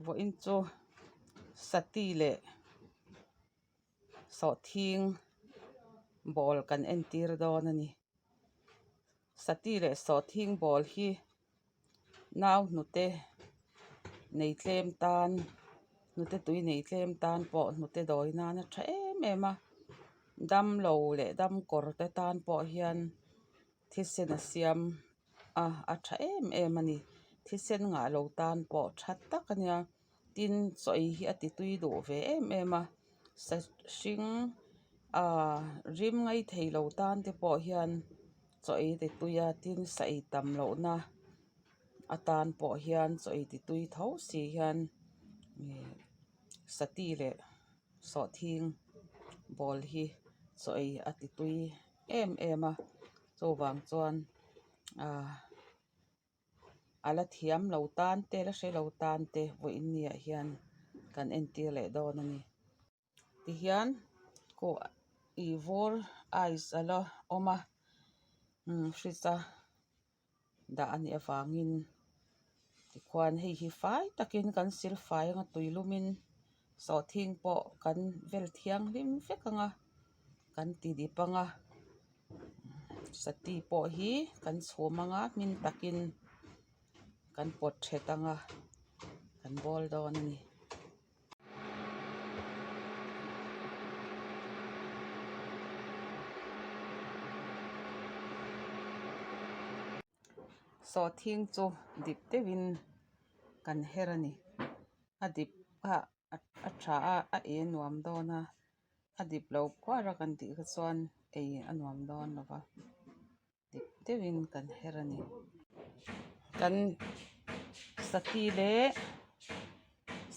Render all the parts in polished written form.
Vawiin chu sati leh sawhthing bawl kan entir dawn a ni. Sati leh sawhthing bawl hi nau hnute nei tlem tan hnute tui nei tlem tan pawh hnute dawi nan a tha em em a damlo leh damkawr te tan pawh hian thisen a siam a a tha em em a ni thisen ngah lo tan pawh tha tak a nia tin chaw ei hi a ti tui duh ve em em a sa hring ahh rim ngai thei lo tan te pawh hian chaw ei ti tui a tin sa ei tam loh na atan pawh hian chaw ei ti tui tho si hian ihh sati leh sawhthing bawl hi chaw ei a ti tui em em a chuvang chuan ahh a la thiam lo tan te la hre lo tan te vawiin niah hian kan entir leh dawn a ni tihian kawh ih vur ice a la awm a umm fridge a dah a nih avangin tikhuan hei hi fai takin kan sil fai anga tuilumin sawhthing pawh kan vel thianghlim vek ang a kan ti dip ang a sati pawh hi kan chhum ang a hmin takin kan pawt that ang a kan bawl dawn a ni. Sawhthing chu dip deuhin kan her a ni a dip kha a tha a a ei a nuam dawn a a dip lo khuar a kan tih kha chuan ei a nuam dawn lo va. Dip deuhin kan her a ni. Kan sati leh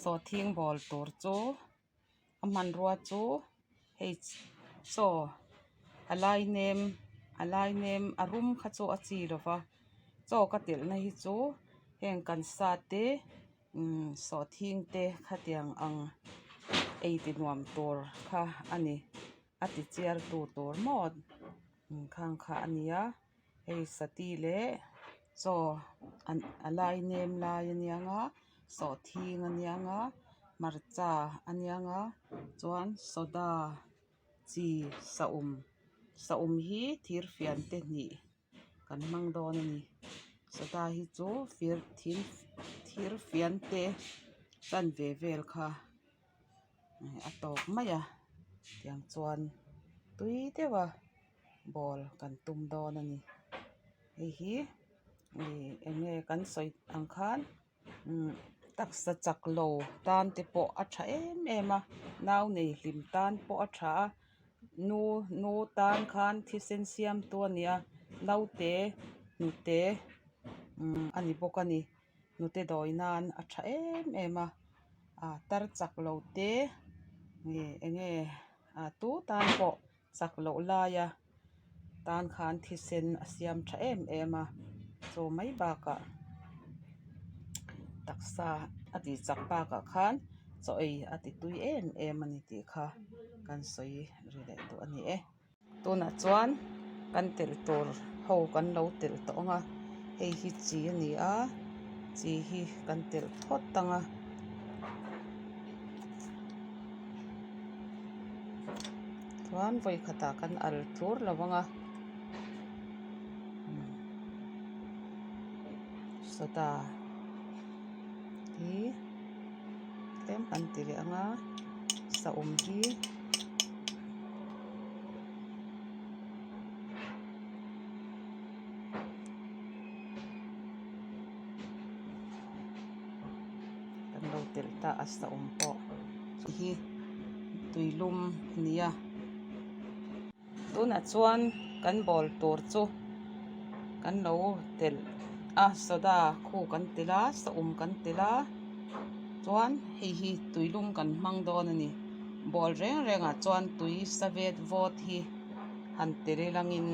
sawhthing bawl tur chu a hmanrua chu hei chaw a lai nem a lai nem a rum kha chu a chi lo va chaw ka telh na hi chu heng kan sa te umm sawhthing te khatiang ang ei ti nuam tur kha a ni. A ti chiar tu tur maw khang kha a ni a hei sati leh chaw a lai nem lai a niang a sawhthing a niang a hmarcha a niang a chuan soda chi saum saum hi thir fian te hnih kan hmang dawn a ni soda hi chu fir thir thir fian te chanve vel kha. A tawp mai a tiang chuan tui deuh a ball kan tum dawn a ni hei hi ih eng nge kan sawi ang khan umm taksa chak lo tan te pawh a tha em em a nau nei hlim tan pawh a tha a nu nu tan khan thisen siam tu a ni a naute hnute umm a ni bawk a ni. Hnute dawi nan a tha em em a ah tar chak lo te nge eng nge ah tu tan pawh chak loh laia tan khan thisen a siam tha em em a chu mai bakah taksa a tih chak bakah khan chaw ei a ti tui em em a ni tih kha kan sawi ri leh duh a ni e. Tunah chuan kan telh tur ho kan lo telh tawh ang a hei hi chi a ni a chi hi kan telh phawt ang a. Chuan vawi khatah kan al tlur lo ang a soda hi tlem kan ti leh ang a saum hi. Kan lo telh ta a saum pawh hi tuilum a ni a tunah chuan kan bawl tur chu kan lo telh a soda khu kan telh a saum kan telh a chuan hei hi tuilum kan hmang dawn a ni. Ball reng rengah chuan tui savet vawt hi han ti rilangin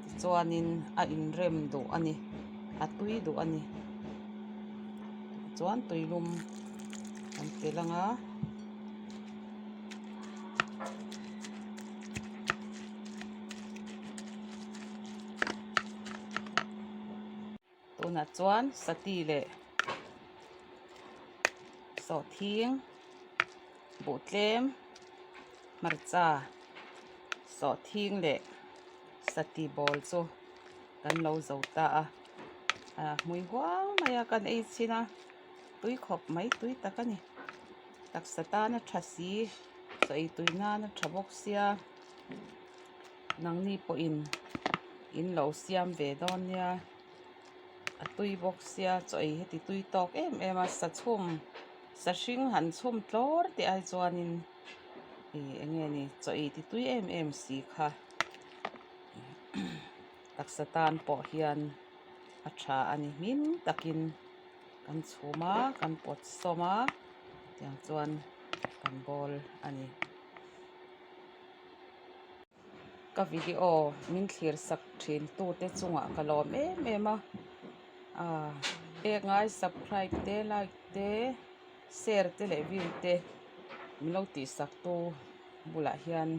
tichuanin a inrem duh a ni a tui duh a ni chuan tuilum an ti lang a. Tunah chuan sati leh. Sawhthing, buhtlem, hmarcha, sawhthing leh sati bawl chu kan lo zo ta a. A hmui huau mai a kan ei chhin a, tui khawp mai tui tak a ni. Taksa tana tha si, chaw ei tui nana tha bawk sia nangni pawhin in lo siam ve dawn nia. A tui bawk sia chaw ei heti tui tawk em em a sa chhum sa hring han chhum tlawr tih ai chuanin ih eng nge ni chaw ei ti tui em em si kha taksa tan pawh hian a tha a ni hmin takin kan chhum a kan pawt sawm a tiang chuan kan bawl a ni. Ka video min thlir sak thin tute chungah ka lawm em em a ah pek ngai subscribe te like te share te leh view te min lo tih sak tu bulah hian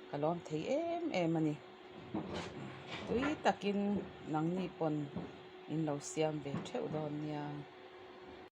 ka lawm thei em em a ni tui takin nangni pawn min lo siam ve theuh dawn nia.